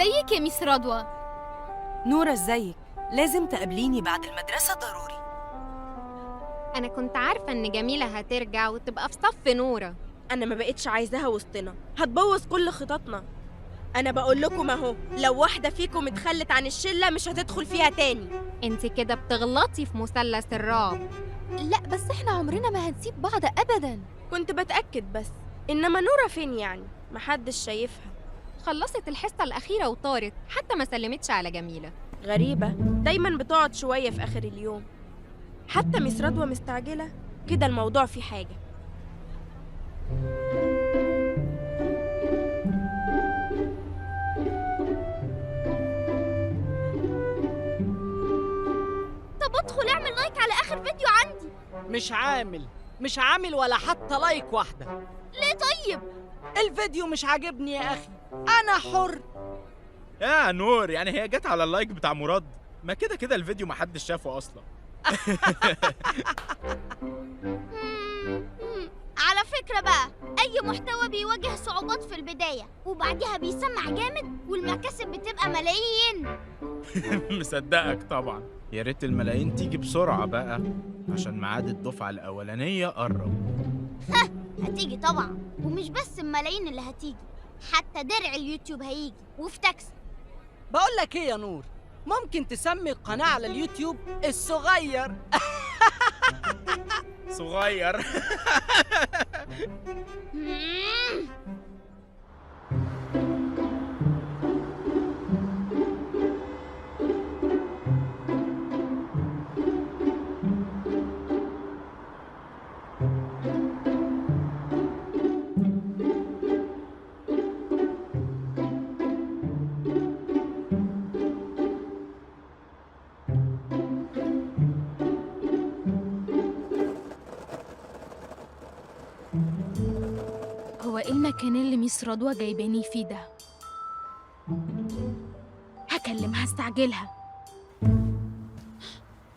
ازيك يا miss رضوى؟ نورة ازيك؟ لازم تقابليني بعد المدرسة ضروري. أنا كنت عارفة إن جميلة هترجع وتبقى في صف نورة. أنا ما بقتش عايزاها وسطنا، هتبوظ كل خططنا. أنا بقول لكم أهو، لو واحدة فيكم اتخلت عن الشلة مش هتدخل فيها تاني. انت كده بتغلطي في مثلث الرعب. لا بس احنا عمرنا ما هنسيب بعض أبداً. كنت بتأكد بس، إنما نورة فين يعني؟ محدش شايفها. خلصت الحصة الأخيرة وطارت، حتى ما سلمتش على جميلة. غريبة، دايماً بتقعد شوية في آخر اليوم. حتى ميس رضوى مستعجلة كده، الموضوع فيه حاجة. طب ادخل اعمل like على آخر فيديو عندي. مش عامل ولا حتى like واحدة. ليه طيب؟ الفيديو مش عاجبني يا أخي، أنا حر. يا نور، يعني هي جت على ال like بتاع مراد؟ ما كده كده الفيديو محدش شافه أصلا. على فكرة بقى، أي محتوى بيواجه صعوبات في البداية وبعدها بيسمع جامد والمكاسب بتبقى ملايين. مصدقك طبعا. يا ريت الملايين تيجي بسرعة بقى عشان ميعاد الدفعة الأولانية قرب. هتيجي طبعا، ومش بس الملايين اللي هتيجي، حتى درع اليوتيوب هيجي وفي تاكسي. بقول لك ايه يا نور، ممكن تسمي القناة على اليوتيوب الصغير. صغير. هو ايه المكان اللي ميس رضوى جايباني فيه ده؟ هكلمها، استعجلها.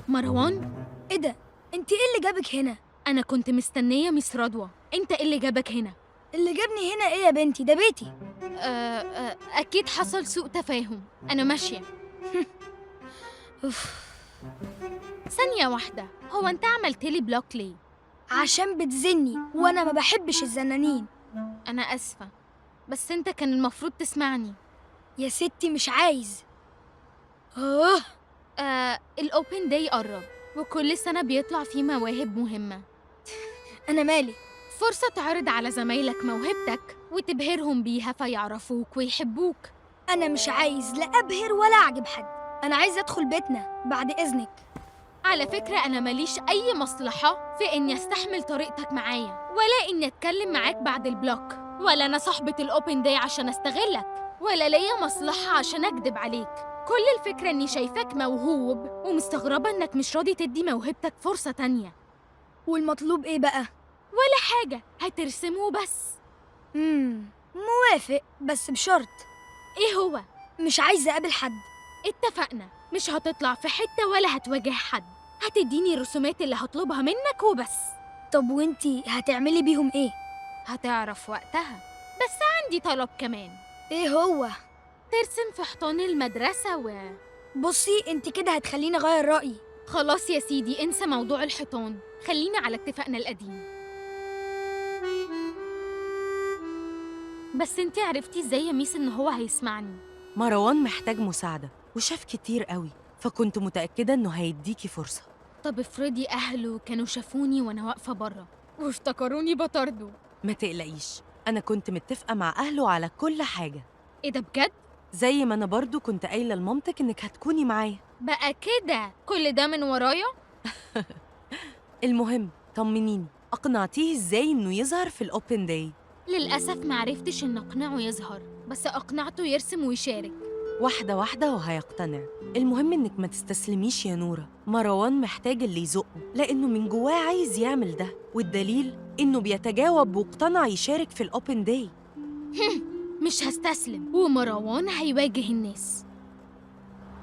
مروان؟ ايه ده؟ انت ايه اللي جابك هنا؟ انا كنت مستنيه miss رضوى، انت ايه اللي جابك هنا؟ اللي جابني هنا ايه يا بنتي؟ ده بيتي. اكيد حصل سوء تفاهم، انا ماشيه. ثانيه واحده، هو انت عملت لي block ليه؟ عشان بتزني وانا ما بحبش الزنانين. أنا آسفة، بس أنت كان المفروض تسمعني. يا ستي مش عايز. ال open day قرب، وكل سنة بيطلع فيه مواهب مهمة. أنا مالي؟ فرصة تعرض على زمايلك موهبتك وتبهرهم بيها فيعرفوك ويحبوك. أنا مش عايز لا أبهر ولا أعجب حد، أنا عايز أدخل بيتنا بعد إذنك. على فكرة أنا ماليش أي مصلحة في إني أستحمل طريقتك معايا، ولا إني أتكلم معاك بعد ال block، ولا أنا صاحبة ال open day عشان أستغلك، ولا ليا مصلحة عشان أكدب عليك. كل الفكرة إني شايفاك موهوب ومستغربة إنك مش راضي تدي موهبتك فرصة تانية. والمطلوب إيه بقى؟ ولا حاجة، هترسمه بس. موافق بس بشرط. إيه هو؟ مش عايزة أقابل حد. اتفقنا، مش هتطلع في حتة ولا هتواجه حد، هتديني الرسومات اللي هطلبها منك وبس. طب وانتي هتعملي بيهم ايه؟ هتعرف وقتها. بس عندي طلب كمان. ايه هو؟ ترسم في حيطان المدرسة و... بصي انتي كده هتخليني اغير رأيي. خلاص يا سيدي، انسى موضوع الحيطان، خلينا على اتفاقنا القديم. بس انتي عرفتي ازاي يا ميس ان هو هيسمعني؟ مروان محتاج مساعدة وشاف كتير قوي، فكنت متأكدة إنه هيديكي فرصة. طب افرضي أهله كانوا شافوني وأنا واقفة بره وافتكروني بطرده. ما تقلقيش، أنا كنت متفقة مع أهله على كل حاجة. إيه ده بجد؟ زي ما أنا برضو كنت قايلة لمامتك إنك هتكوني معايا. بقى كده كل ده من ورايا؟ المهم طمنيني، أقنعتيه إزاي إنه يظهر في ال open day؟ للأسف معرفتش إن أقنعه يظهر، بس أقنعته يرسم ويشارك. واحدة واحدة وهيقتنع. المهم إنك ما تستسلميش يا نورة، مروان محتاج اللي يزقه لأنه من جواه عايز يعمل ده، والدليل إنه بيتجاوب واقتنع يشارك في ال open day. مش هستسلم، ومروان هيواجه الناس.